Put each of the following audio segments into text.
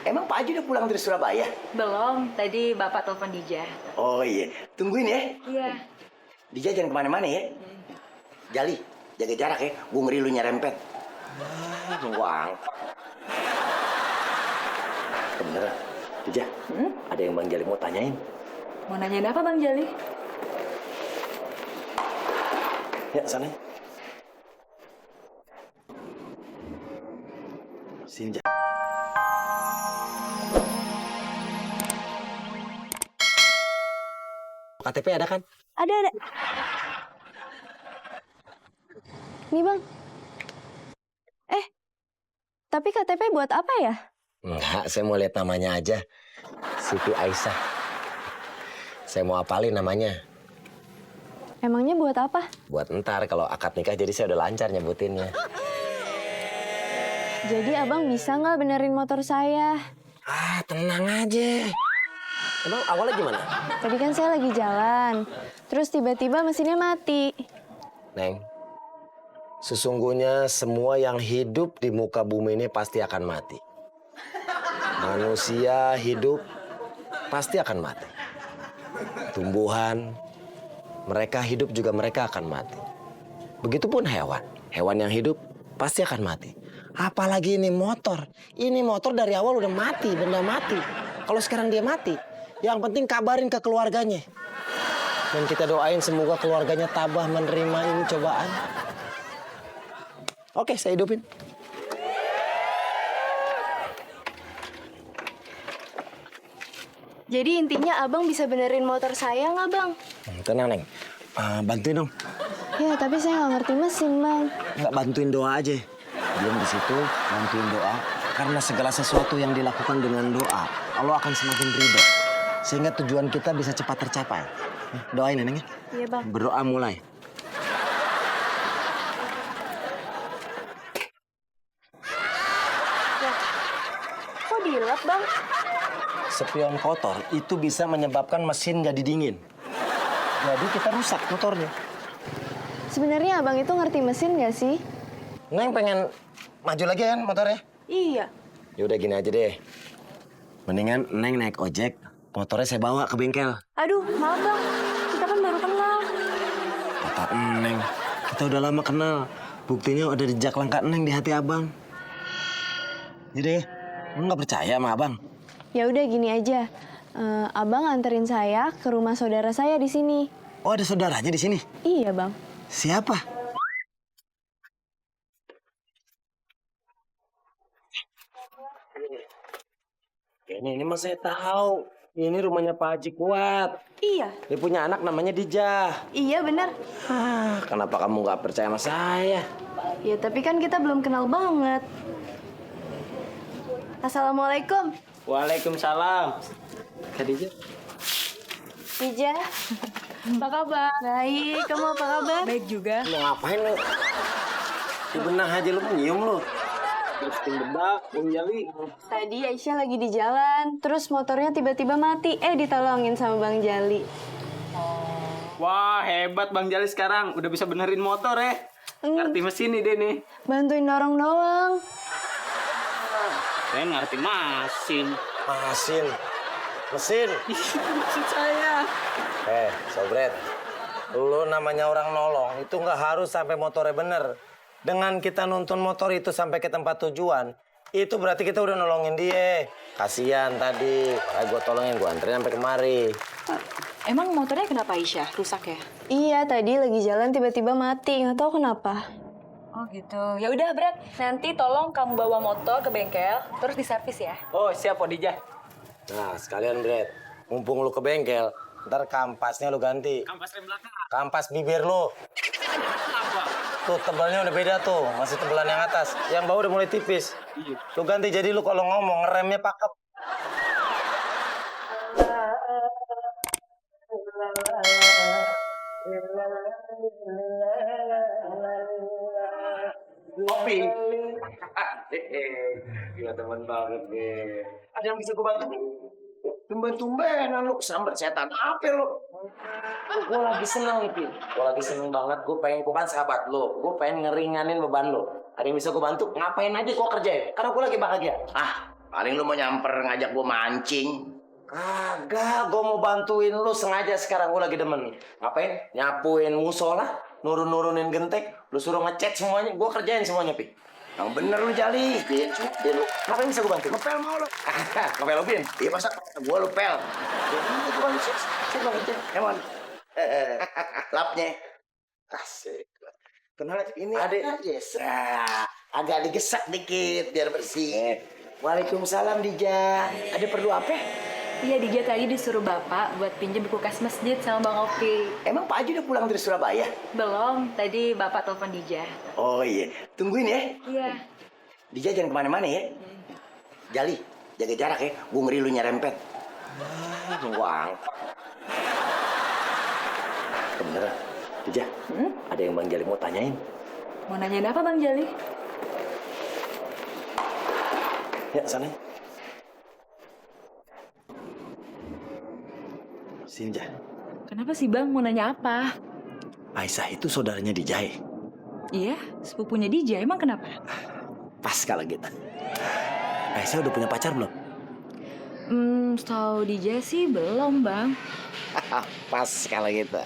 emang Pak Haji udah pulang dari Surabaya? Belum, tadi Bapak telepon Dija. Oh iya, tungguin ya. Iya. Dija jangan kemana-mana ya. Jali, jaga jarak ya. Gue ngeri lu nyerempet. Wang. Beneran, Dija. Ada yang Bang Jali mau tanyain. Mau nanyain apa Bang Jali? Ya, sana. Sini, Ja. KTP ada kan? Ada. Nih bang. Tapi KTP buat apa ya? Enggak, saya mau lihat namanya aja. Siti Aisyah. Saya mau apalin namanya. Emangnya buat apa? Buat ntar kalau akad nikah jadi saya udah lancar nyebutinnya. Jadi abang bisa nggak benerin motor saya? Ah, tenang aja. Emang awalnya gimana? Tadi kan saya lagi jalan. Terus tiba-tiba mesinnya mati. Neng, sesungguhnya semua yang hidup di muka bumi ini pasti akan mati. Manusia hidup pasti akan mati. Tumbuhan, mereka hidup juga mereka akan mati. Begitupun hewan. Hewan yang hidup pasti akan mati. Apalagi ini motor. Ini motor dari awal udah mati, benda mati. Kalau sekarang dia mati, yang penting kabarin ke keluarganya. Dan kita doain semoga keluarganya tabah menerima ini cobaan. Oke, saya hidupin. Jadi intinya abang bisa benerin motor saya nggak bang? Tenang, Neng. Bantuin dong. Ya tapi saya nggak ngerti mesin bang. Nggak, bantuin doa aja. Diam di situ, bantuin doa. Karena segala sesuatu yang dilakukan dengan doa, Allah akan semakin ridho. Sehingga tujuan kita bisa cepat tercapai. Doain ya, Neng ya. Iya bang. Berdoa mulai. Kok dilap bang? Spion kotor itu bisa menyebabkan mesin jadi dingin. Jadi kita rusak motornya. Sebenarnya abang itu ngerti mesin nggak sih? Neng pengen maju lagi kan motornya? Iya. Ya udah gini aja deh. Mendingan Neng naik ojek, motornya saya bawa ke bengkel. Aduh maaf bang, kita kan baru kenal. Kata Neng, kita udah lama kenal. Buktinya udah jejak langkah Neng di hati abang. Jadi, lu nggak percaya sama abang? Ya udah gini aja, abang anterin saya ke rumah saudara saya di sini. Oh, ada saudaranya di sini? Iya bang. Siapa? Ini mah saya tahu. Ini rumahnya Pak Haji Kuat. Iya. Dia punya anak namanya Dijah. Iya bener. Kenapa kamu nggak percaya sama saya? Ya tapi kan kita belum kenal banget. Assalamualaikum. Waalaikumsalam. Khadijah. Ija. Apa kabar? Baik, kamu apa kabar? Baik juga. Lu ngapain lu? Di benah aja lu nyium lu. Lifting bedak, Bang Jali. Tadi Aisyah lagi di jalan, terus motornya tiba-tiba mati. Ditolongin sama Bang Jali. Wah, hebat Bang Jali sekarang. Udah bisa benerin motor ya. Ngerti mesin nih dia nih. Bantuin dorong doang. Saya ngerti mesin. Mesin. Maksud saya. Sobret. Lu namanya orang nolong, itu nggak harus sampai motornya bener. Dengan kita nuntun motor itu sampai ke tempat tujuan, itu berarti kita udah nolongin dia. Kasian tadi, gue tolongin, gue anterin sampai kemari. Emang motornya kenapa Aisyah? Rusak ya? Iya, tadi lagi jalan tiba-tiba mati, nggak tahu kenapa. Oh gitu. Ya udah Brad, nanti tolong kamu bawa motor ke bengkel, terus diservis ya. Oh, siap Odijah. Nah, sekalian Bret, mumpung lu ke bengkel, ntar kampasnya lu ganti. Kampas rem belakang. Kampas bibir lu. Apa? Tuh tebalnya udah beda tuh, masih tebalan yang atas. Yang bawah udah mulai tipis. Iya. Lu ganti jadi lu kalau ngomong ngeremnya pakem. Ngopi. Gila teman banget nih. Ada yang bisa gue bantu? Tumben-tumbenan lu kesambar setan. Apa lu? Gue lagi seneng nih, Pin. Gue lagi seneng banget. Gue kan sahabat lo. Gue pengen ngeringanin beban lo. Ada yang bisa gue bantu? Ngapain aja gue kerjain. Karena gue lagi bahagia. Paling lu mau nyamper ngajak gua mancing. Kagak, gue mau bantuin lu sengaja sekarang gue lagi demen. Ngapain? Nyapuin musola, nurunin genteng, lu suruh ngecat semuanya, gue kerjain semuanya, Pi. Yang bener lu Jali. Dia lu, ngapain bisa gue bantu? Ngepel mau lu. Ngepel lu, Pin? Iya masa gua lu pel. Ini gue bantu, saya bang kerja. Emang. Lapnya. Asik. Kenal ini Ada yes. Agak digesak dikit biar bersih. Waalaikumsalam Dija. Ada perlu apa? Iya, Dija tadi disuruh Bapak buat pinjam buku kas masjid sama Bang Opi. Emang Pak Haji udah pulang dari Surabaya? Belum, tadi Bapak telepon Dija. Oh iya, tungguin ya. Iya. Dija jangan kemana-mana ya. Jali, jaga jarak ya. Gue ngeri lu nyerempet. Wang. Beneran, Dija. Ada yang Bang Jali mau tanyain. Mau nanyain apa Bang Jali? Ya, sana. Sini, Jah. Kenapa sih Bang, mau nanya apa? Aisyah itu saudaranya Dija. Iya, sepupunya Dija, emang kenapa? Pas kalau gitu. Aisyah udah punya pacar belum? Setahu Dija sih belum Bang. Pas kalau gitu.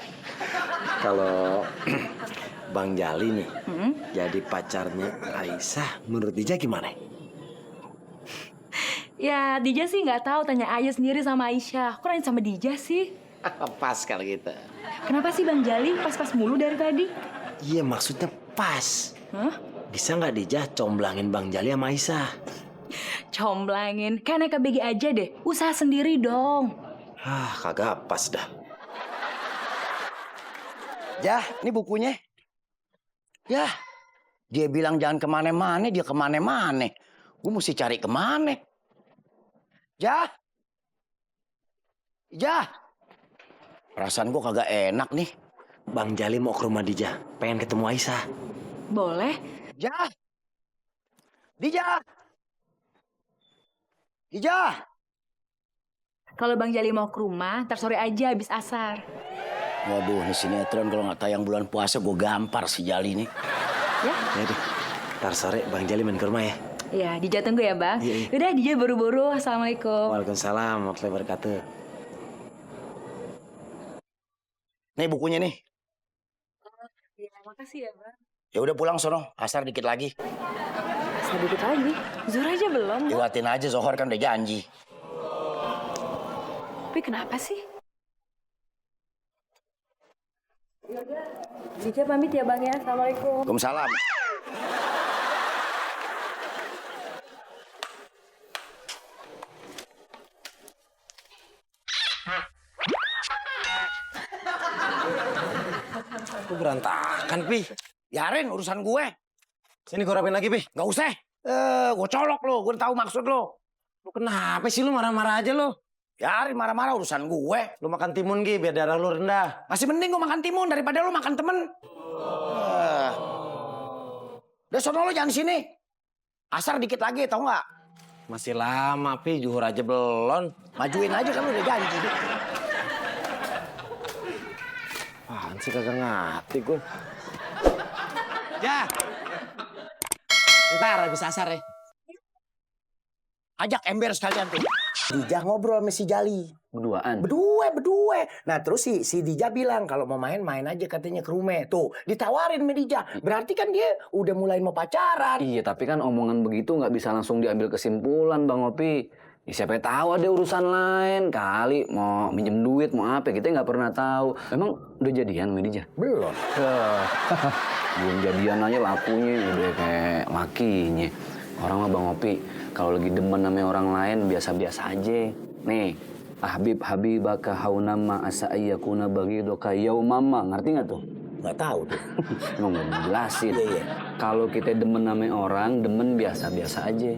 Kalau Bang Jali nih jadi pacarnya Aisyah, menurut Dija gimana? Ya, Dija sih nggak tahu, tanya aja sendiri sama Aisyah. Kok nanya sama Dija sih? Pas kalau gitu. Kenapa sih Bang Jali pas-pas mulu dari tadi? Iya maksudnya pas. Hah? Bisa nggak Dija comblangin Bang Jali sama Aisyah? Comblangin, kayak naik KBG aja deh. Usaha sendiri dong. Kagak pas dah. Jah, ini bukunya. Yah, dia bilang jangan kemana-mana, dia kemana-mana. Gue mesti cari kemana. Jah. Jah. Perasaan gue kagak enak nih. Bang Jali mau ke rumah Dija, pengen ketemu Aisyah. Boleh? Jah. Dija. Dija. Kalau Bang Jali mau ke rumah, ntar sore aja habis asar. Waduh, ini sinetron kalau nggak tayang bulan puasa gue gampar si Jali nih. Ya? Ya deh, ntar sore Bang Jali main ke rumah ya. Iya, Dija tunggu ya Bang. Iya. Udah, Dija buru-buru. Assalamualaikum. Waalaikumsalam warahmatullahi wabarakatuh. Nih bukunya nih. Ya, makasih ya Bang. Ya udah pulang sono, asar dikit lagi. Asal dikit lagi. Zuhur aja belum. Bang. Liwatin aja Zohor kan udah janji. Tapi kenapa sih? Dija pamit ya Bang ya. Assalamualaikum. Waalaikumsalam. Itu berantakan, Pi. Biarin urusan gue. Sini gue rapin lagi, Pi. Nggak usah. Gue colok lo, gue tahu maksud lo. Lu kenapa sih lu marah-marah aja lu? Biarin marah-marah urusan gue. Lu makan timun, Gi, biar darah lu rendah. Masih mending gue makan timun daripada lo makan temen. Udah sono lo jangan sini. Asar dikit lagi, tau nggak? Masih lama, Pi. Zuhur aja belum. Majuin aja kan udah janji. Apaan sih kagak ngerti gue. Ya. Ntar habis asar ya. Ajak ember sekalian tuh. Dija ngobrol sama si Jali. Berduaan. Berdua. Nah terus si Dija bilang kalau mau main aja katanya ke rumah. Tuh ditawarin sama Dija. Berarti kan dia udah mulai mau pacaran. Iya, tapi kan omongan begitu nggak bisa langsung diambil kesimpulan, Bang Opi. Ya, siapa tahu ada urusan lain. Kali mau minjem duit, mau apa, kita nggak pernah tahu. Emang udah jadian sama Dija? Belum. Belum jadian aja lakunya udah kayak lakinya. Orang mah Bang Opi, kalau lagi demen sama orang lain biasa-biasa aja. Nih, Habibaka haunama asa ayyakuna bagidoka yaumama. Ngerti nggak tuh? Nggak tahu tuh. Nggak jelasin. Iya. Kalau kita demen sama orang, demen biasa-biasa aja.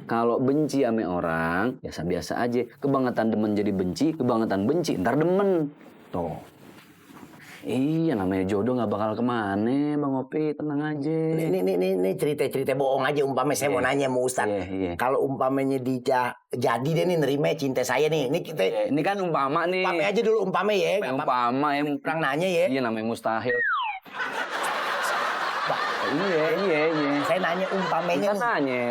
Kalau benci sama orang, biasa-biasa aja. Kebangetan demen jadi benci, kebangetan benci, ntar demen. Tuh. Iya, namanya jodoh nggak bakal kemana, Bang Opi, tenang aja. Ini cerita bohong aja umpamanya saya mau nanya sama Ustaz. Iya. Kalau umpamanya Dija jadi deh nih nerima cinta saya nih. Ini kita Ini kan umpama nih. umpamanya aja dulu umpamanya ya. nggak apa-apa. Umpama ya. Kurang nanya ya. Iya, namanya mustahil. Iya. Saya saya nanya umpamanya. Kita nanya.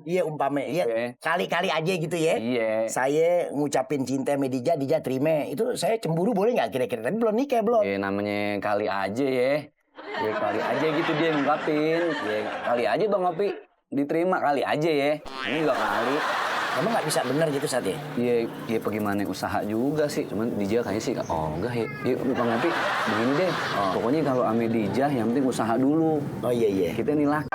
Iya umpamanya. Iya. Oke. Kali-kali aja gitu ya. Iya. Saya ngucapin cinta sama Dija terima. Itu saya cemburu boleh nggak kira-kira? Tapi belum nikah belum. Ya namanya kali aja ya. Ya kali aja gitu dia ngungkapin. Ya kali aja Bang Opi. Diterima kali aja ya. Ini juga kali. Kamu nggak bisa bener gitu saat ya? Iya bagaimana usaha juga sih. Cuman Dija kayaknya sih, oh enggak ya. Ya Bang Opi, begini deh. Pokoknya kalau ame Dija yang penting usaha dulu. Oh iya. Kita nih laki.